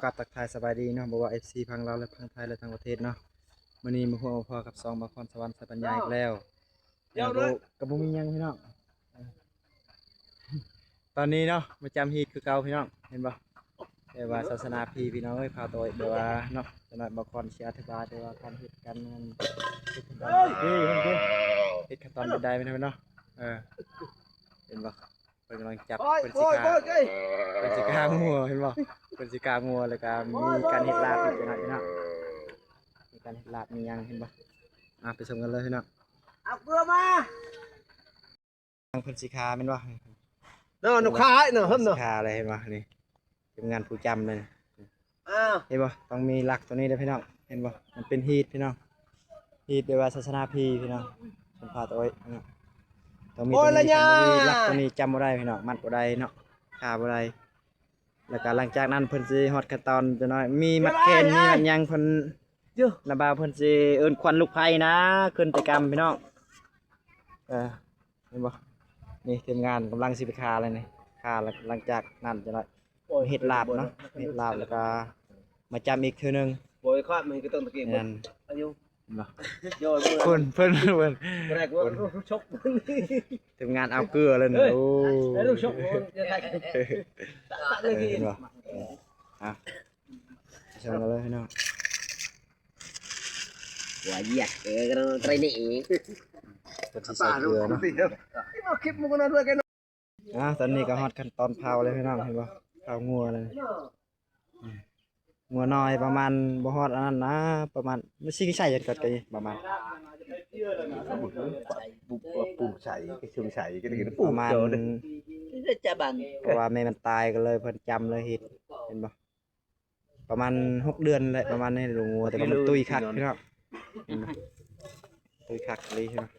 ກາບທັກທາຍສະບາຍດີເນາະ ບໍ່ວ່າເອັຟຊີຝັ່ງລາວ ແລະ ຝັ່ງໄທ ແລະ ຕ່າງປະເທດເນາະ. ມື້ນີ້ມາພົບມາພໍ້ກັບຊ່ອງບ່າວຄອນສະຫວັນ ໄຊປັນຍາອີກແລ້ວ. ແລ້ວກໍບໍ່ມີຫຍັງພີ່ນ້ອງ. ຕອນນີ້ເນາະ ມາຈຳຮີດຄືເກົ່າພີ່ນ້ອງ ເຫັນບໍ່? ແຕ່ວ່າສາສະໜາພີພີ່ນ້ອງເອີຍ ພາໂຕຍ ແບບວ່າເນາະ ຈັກໜ້ອຍບ່າວຄອນຊິອະທິບາຍ ແຕ່ວ່າການເຮັດການງານ ເຮັດຂັ້ນຕອນ ເອີ ເຮັດຂັ້ນຕອນແບບໃດພີ່ນ້ອງເນາະ. ເອີ ເຫັນບໍ່? ເພິ່ນກຳລັງຈັບ ໂອ້ຍ ເພິ່ນຊິຂ້າ ໂອ້ຍ ໂອ້ຍ ເພິ່ນຊິຂ້າງົວ ເຫັນບໍ່? ເພິ່ນຊິຂ້າງົວ ແລ້ວກໍມີການເຮັດລາບອີກໜ້ອຍເນາະ ມີການເຮັດລາບມີຫຍັງ ເຫັນບໍ່? ອ່າ ໄປຊົມກັນເລີຍເນາະ. ເອົາເກືອມາ ເພິ່ນຊິຂ້າແມ່ນບໍ່? ເນາະ ນົກຂ້າເນາະ ເພິ່ນຊິຂ້າເລີຍ ເຫັນບໍ່? ນີ້ ທີມງານຜູ້ຈຳເລີຍ. ອ້າວ ເຫັນບໍ່? ຕ້ອງມີຫຼັກຕົວນີ້ເດີພີ່ນ້ອງ ເຫັນບໍ່? ມັນເປັນຮີດພີ່ນ້ອງ ຮີດແບບວ່າສາສະໜາພີພີ່ນ້ອງ ສຳພາດໂອ້ຍເນາະ. ຕ້ອງມີຕົວນີ້ ຄັນບໍ່ມີຫຼັກຕົວນີ້ຈຳບໍ່ໄດ້ພີ່ນ້ອງ ມັດບໍ່ໄດ້ເນາະ ຂ້າບໍ່ໄດ້. ແລ້ວກໍຫຼັງຈາກນັ້ນເພິ່ນຊິຮອດຂັ້ນຕອນຈັກໜ້ອຍ ມີມັດແຂນ ມີມັດຫຍັງ ເພິ່ນ ນາບ່າວເພິ່ນຊິເອີ້ນຂວັນລູກໄຟນະ ຂຶ້ນໄປກຳພີ່ນ້ອງ. ເອີ ເຫັນບໍ່? ນີ້ທີມງານກຳລັງຊິໄປຂ້າແລ້ວນີ້ ຂ້າ ຫຼັງຈາກນັ້ນຈັກໜ້ອຍ ໂອ້ຍ ເຮັດລາບເນາະ ເຮັດລາບ ແລ້ວກໍມາຈຳອີກເທື່ອໜຶ່ງ. ໂອ້ຍ ຂ້ອຍມັນກໍຕ້ອງຕະກີ້ ແມ່ນ ອາຍຸ ເນາະ ໂຍນ ເພິ່ນ ເພິ່ນ ເພິ່ນ ແລກວ່າລູກຊົກ ທີມງານເອົາເກືອເລີຍນະ. ໂອ້ ເອີ ລູກຊົກ ເອີ ເຫັນບໍ່? ອ່ະ ສົ່ງກັນເລີຍພີ່ນ້ອງ. ວ່າຢຽກເອີ ກຳລັງໄຕນີ້ ເພິ່ນຊິໃສ່ເກືອເນາະ. ອ່າ ຕອນນີ້ກໍຮອດຂັ້ນຕອນເຜົາແລ້ວພີ່ນ້ອງ ເຫັນບໍ່? ເຜົາງົວແລ້ວ. ອືມ ງົວນ້ອຍປະມານບໍ່ຮອດອັນນັ້ນນະ ປະມານ ມັນຊິໃສ່ຈັກກ່ອນກໍປະມານ ປຸງໃສ່ ປະມານ ເພາະວ່າແມ່ມັນຕາຍກໍເລີຍເພິ່ນຈຳເລີຍເຮັດ ເຫັນບໍ່? ປະມານຫົກເດືອນແຫຼະ ປະມານນີ້ ລູກງົວ ແຕ່ວ່າມັນຕຸ້ຍຄັກພີ່ນ້ອງ ເຫັນບໍ່? ຕຸ້ຍຄັກອີ່ຫຼີພີ່ນ້ອງ.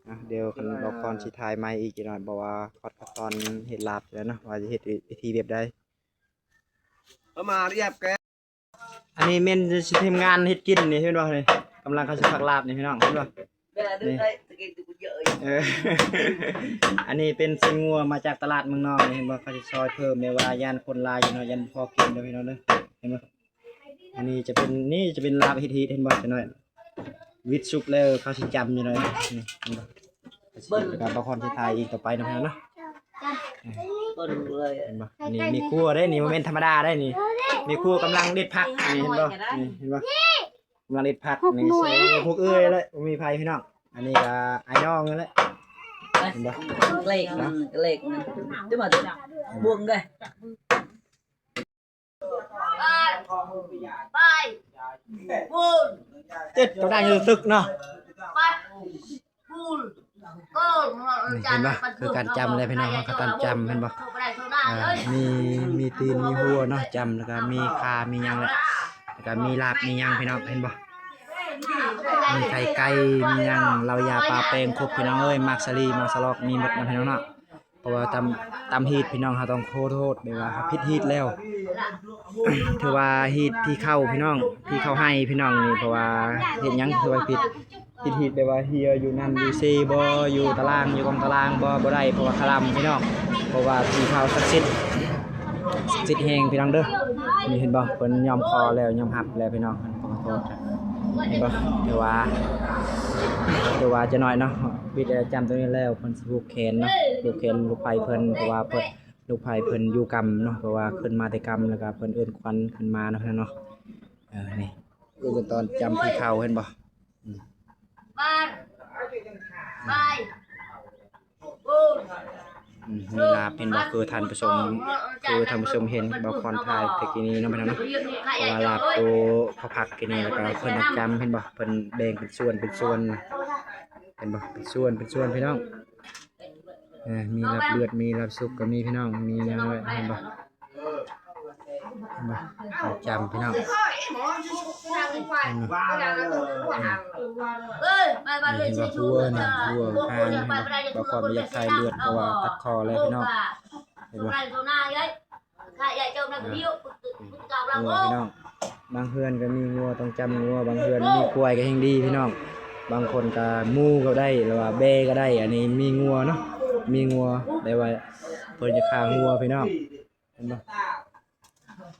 ອ່ະ ດຽວຄັນບ່າວຄອນຊິຖ່າຍໃໝ່ອີກຈັກໜ້ອຍ ເພາະວ່າຮອດຂັ້ນຕອນເຮັດລາບແລ້ວເນາະ ວ່າຈະເຮັດວິທີແບບໃດ. ປະມານ ອັນນີ້ແມ່ນຊິທີມງານເຮັດກິນນີ້ ເຫັນບໍ່ນີ້? ກຳລັງເຂົາຊິພັກລາບນີ້ພີ່ນ້ອງ ເຫັນບໍ່? ນີ້ ເອີ ອັນນີ້ເປັນຊີ້ນງົວມາຈາກຕະຫຼາດເມືອງນອງນີ້ ເຫັນບໍ່? ເຂົາຊິຊອຍເພີ່ມ ແມ່ນວ່າຢ້ານຄົນຫຼາຍຢູ່ເນາະ ຢ້ານບໍ່ພໍກິນເດີພີ່ນ້ອງເດີ ເຫັນບໍ່? ອັນນີ້ຈະເປັນ ນີ້ຈະເປັນລາບເຮັດໆ ເຫັນບໍ່? ຈັກໜ້ອຍ ວິດສຸກແລ້ວເຂົາຊິຈຳຢູ່ເນາະ ນີ້ເຫັນບໍ່? ແລ້ວກໍບ່າວຄອນຊິຖ່າຍອີກຕໍ່ໄປເນາະ ເນາະ ເຫັນບໍ່? ນີ້ແມ່ຄົວເດ້ ນີ້ບໍ່ແມ່ນທຳມະດາເດ້ນີ້ ແມ່ຄົວກຳລັງເດັດຜັກ ນີ້ເຫັນບໍ່? ນີ້ເຫັນບໍ່? ກຳລັງເດັດຜັກນີ້ ໂອ້ ພວກເອື້ອຍແຫຼະ ບໍ່ມີໃຜພີ່ນ້ອງ ອັນນີ້ກໍອ້າຍນ້ອງນັ້ນແຫຼະ ເຫັນບໍ່? ເກລັກມັນ ເກລັກມັນ ເດີມາ ບວງເດ້. ເຈັດກໍໄດ້ຮູ້ສຶກເນາະ ນີ້ເຫັນບໍ່? ຄືການຈຳເລີຍພີ່ນ້ອງ ເຮົາກໍຕ້ອງຈຳ ເຫັນບໍ່? ອ່າ ມີ ມີຕີນ ມີຫົວເນາະ ຈຳ ແລ້ວກໍມີຂາ ມີຫຍັງແຫຼະ ແລ້ວກໍມີລາບ ມີຫຍັງພີ່ນ້ອງ ເຫັນບໍ່? ມີໄຂ່ໄກ່ ມີຫຍັງ ເຫຼົ້າຢາປາແປ້ງ ຄົບພີ່ນ້ອງເອີຍ ໝາກສາລີ ໝາກສະຫຼອກ ມີໝົດນະພີ່ນ້ອງເນາະ. ເພາະວ່າຕຳ ຕຳຮີດພີ່ນ້ອງ ເຮົາຕ້ອງຂໍໂທດ ແບບວ່າເຮົາຜິດຮີດແລ້ວ ຖືວ່າຮີດຜີເຂົ້າພີ່ນ້ອງ ຜີເຂົ້າໄຮ່ພີ່ນ້ອງນີ້ ເພາະວ່າເຮັດຫຍັງຄືວ່າຜິດ ຜິດຮີດ ແບບວ່າເຮຍຢູ່ນັ້ນຢູ່ເຊບໍ່ ຢູ່ຕາລາງ ຢູ່ກອງຕາລາງບໍ່ ບໍ່ໄດ້ ເພາະວ່າຄະລຳພີ່ນ້ອງ ເພາະວ່າຜີເຂົ້າສັກສິດ ສັກສິດແຮງພີ່ນ້ອງເດີ. ນີ້ເຫັນບໍ່ ເພິ່ນຍອມຂໍແລ້ວ ຍອມຮັບແລ້ວພີ່ນ້ອງ ເພິ່ນຂໍໂທດ ເຫັນບໍ່? ຖືວ່າ ຖືວ່າຈະໜ້ອຍເນາະ ບິດແລ້ວຈຳຕົວນີ້ແລ້ວ ເພິ່ນ ຜູກແຂນເນາະ ຜູກແຂນລູກໃພ້ເພິ່ນ ເພາະວ່າເພິ່ນ ລູກໃພ້ເພິ່ນຢູ່ກຳເນາະ ເພາະວ່າຂຶ້ນມາແຕ່ກຳ ແລ້ວກໍເພິ່ນເອີ້ນຂວັນຂຶ້ນມາເນາະ ເນາະ. ເອີ ນີ້ຄືຕອນຈຳຜີເຂົ້າ ເຫັນບໍ່? ອືມ ອືມ ມີລາບ ເຫັນບໍ່? ຄືທ່ານຜູ້ຊົມ ຄືທ່ານຜູ້ຊົມເຫັນ ບ່າວຄອນຖ່າຍແຕ່ກີ້ນີ້ເນາະ ພີ່ນ້ອງເນາະ ເພາະວ່າລາບໂຕເຂົ້າຜັກກີ້ນີ້ ແລ້ວກໍເພິ່ນຈຳ ເຫັນບໍ່? ເພິ່ນແບ່ງເປັນສ່ວນ ເປັນສ່ວນ ເຫັນບໍ່? ເປັນສ່ວນ ເປັນສ່ວນ ພີ່ນ້ອງ. ເອີ ມີລາບເລືອດ ມີລາບສຸກກໍມີພີ່ນ້ອງ ມີຫຍັງເລີຍ ເຫັນບໍ່? ເຫັນບໍ່? ເຂົ້າຈຳພີ່ນ້ອງ ເຫັນບໍ່? ເຫັນບໍ່? ຫົວນະ ຫົວຫາງ ບ່າວຄອນບໍ່ຢາກຖ່າຍເລືອດ ເພາະວ່າຕັດຄໍແລ້ວພີ່ນ້ອງ ເຫັນບໍ່? ງົວພີ່ນ້ອງ ບາງເຮືອນກໍມີງົວຕ້ອງຈຳງົວ ບາງເຮືອນມີຄວາຍກໍແຮ່ງດີພີ່ນ້ອງ ບາງຄົນກໍໝູກໍໄດ້ ຫຼືວ່າແບ້ກໍໄດ້ ອັນນີ້ມີງົວເນາະ ມີງົວ ແຕ່ວ່າເພິ່ນຈະຂ້າງົວພີ່ນ້ອງ ເຫັນບໍ່?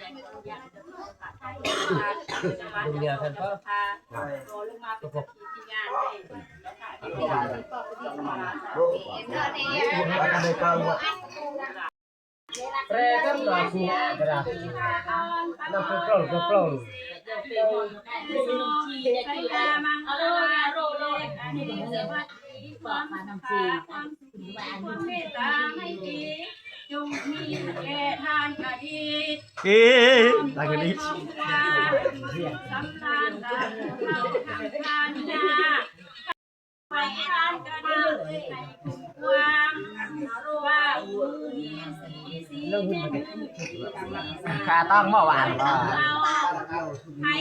ເບິ່ງແນວທ່ານເນາະ ແປກັນວ່າຜູ້ກະດານ ນຳໂປຣໂຕລ ໂປຣໂຕລ ເອີ ຫຼັງນີ້ ຂາຕ້ອງບໍ່ຫວານບໍ່? ໃຫ້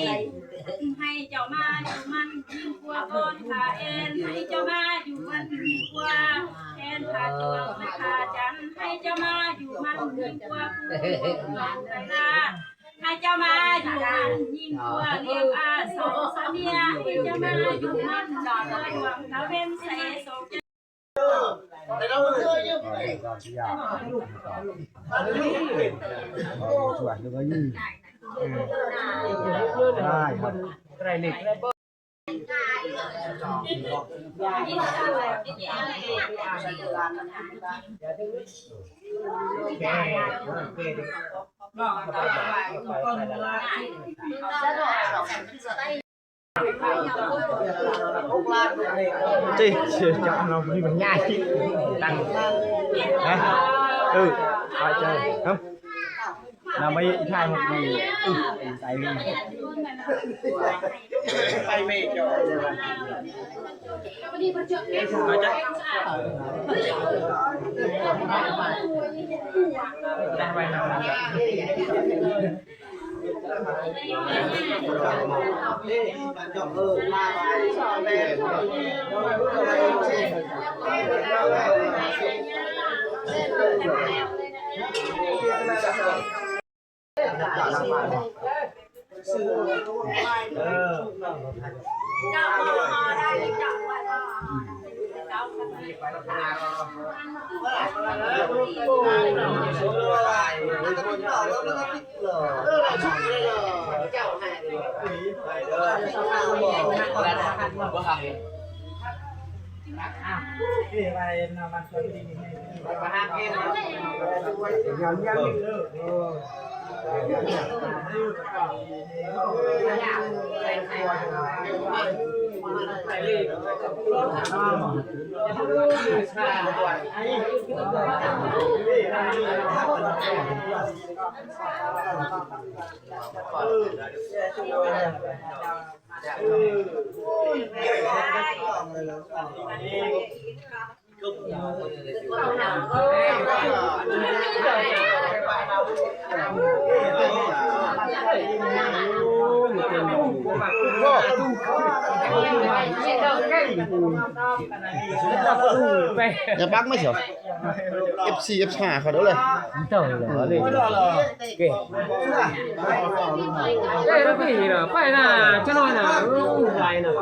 ໃຫ້ເຈົ້າມາຢູ່ໝັ້ນຍິ່ງກວ່າກ່ອນຂ້າແອນ ໃຫ້ເຈົ້າມາຢູ່ໝັ້ນຍິ່ງກວ່າແອນ ຂ້າດວງ ແລະ ຂ້າຈັນ ໃຫ້ເຈົ້າມາຢູ່ໝັ້ນຍິ່ງກວ່າຜູ້ ໃຫ້ເຈົ້າມາຢູ່ໝັ້ນຍິ່ງກວ່າລຽບອາສອງສະເມຍ ໃຫ້ເຈົ້າມາຢູ່ໝັ້ນດອນດວງຕາເວັນໃສໂສກ ເຈົ້າເຈົ້າເນາະ ນີ້ມັນງ່າຍຕັ້ງ ຮະ ເອີ ເອົາເຈົ້າ ຮະ ນຳໄປຖ່າຍຮູບໃຫ້ ອື ໄປເລີຍ ໄປເມເຈົ້າ ເອົາເຈົ້າ ໄປນຳ ຢ່າບັກມາຊະ. ເອັຟຊີ ເອັຟຫ້າ ເຂົາເດີເລີຍ ເຈົ້າເລີຍ ເອີ ເອີ ໄປນະ ຈະນ້ອຍນະ ຫຼາຍນະ.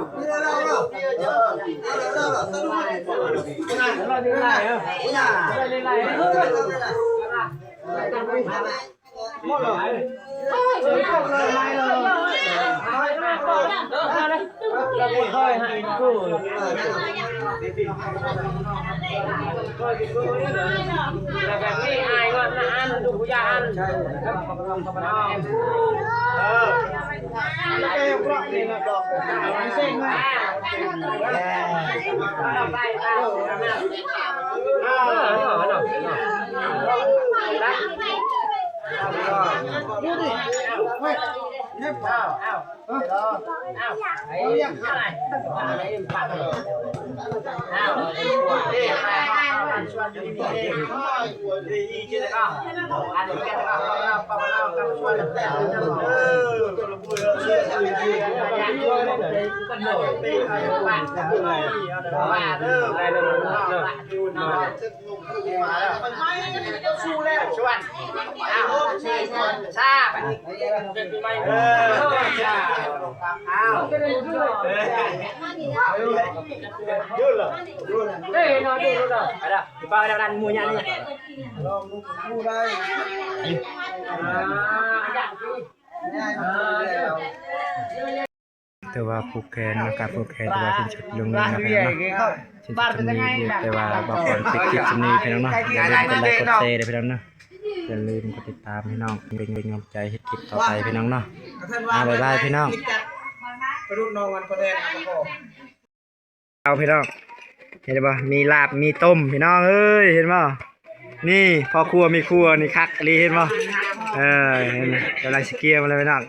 ຖືວ່າຜູກແຂນເນາະ ການຜູກແຂນຖືວ່າສິ້ນສຸດລົງແລ້ວເນາະ ສິ້ນສຸດສ່ຳນີ້ ແຕ່ວ່າບ່າວພອນປິດຄລິບສ່ຳນີ້ພີ່ນ້ອງເນາະ. ຢ່າລືມກົດໄລກົດແຊເດີພີ່ນ້ອງເນາະ ຢ່າລືມກົດຕິດຕາມພີ່ນ້ອງ ເປັນກຳລັງໃຈເຮັດຄລິບຕໍ່ໄປພີ່ນ້ອງເນາະ. ອ່າ ບາຍບາຍພີ່ນ້ອງ. ເອົາພີ່ນ້ອງ ເຫັນບໍ່ ມີລາບມີຕົ້ມພີ່ນ້ອງເອີຍ ເຫັນບໍ່? ນີ້ພໍ່ຄົວແມ່ຄົວນີ້ຄັກອີ່ຫຼີ ເຫັນບໍ່? ເອີ ເຫັນ ກຳລັງຊິກຽມແລ້ວພີ່ນ້ອງ.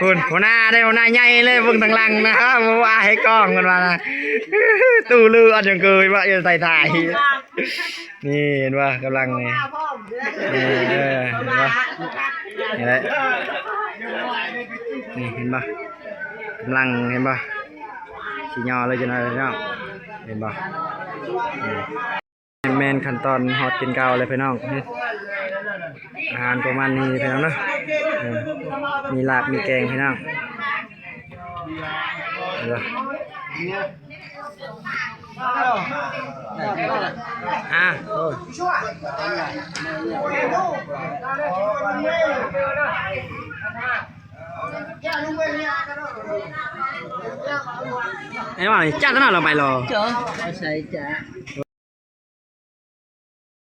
ພຸ້ນ ຫົວໜ້າເດ້ ຫົວໜ້າໃຫຍ່ເລີຍ ເບິ່ງທາງຫຼັງນະ ບໍ່ອາຍໃຫ້ກ້ອງ ເພິ່ນວ່ານະ. ຕູ້ລືອັນຫຍັງເກີຍວ່າຢູ່ໃຕ້ທ້າຍ ນີ້ເຫັນບໍ່ ກຳລັງນີ້ ເອີ ເຫັນບໍ່ ນີ້ແຫຼະ ນີ້ເຫັນບໍ່ ກຳລັງ ເຫັນບໍ່ ຊິຍໍເລີຍ ຈັ່ງນັ້ນເນາະ ເຫັນບໍ່? ນີ້ແມ່ນຂັ້ນຕອນຮອດກິນເຂົ້າແລ້ວພີ່ນ້ອງ. ອາຫານປະມານນີ້ພີ່ນ້ອງເນາະ ເອີ ມີລາບມີແກງພີ່ນ້ອງ ເຫັນບໍ່? ອ່າ ໄອ້ວ່າຈັດຕະໜ່າລະໄປລະ ເຈົ້າ ອາໄສຈ້າ.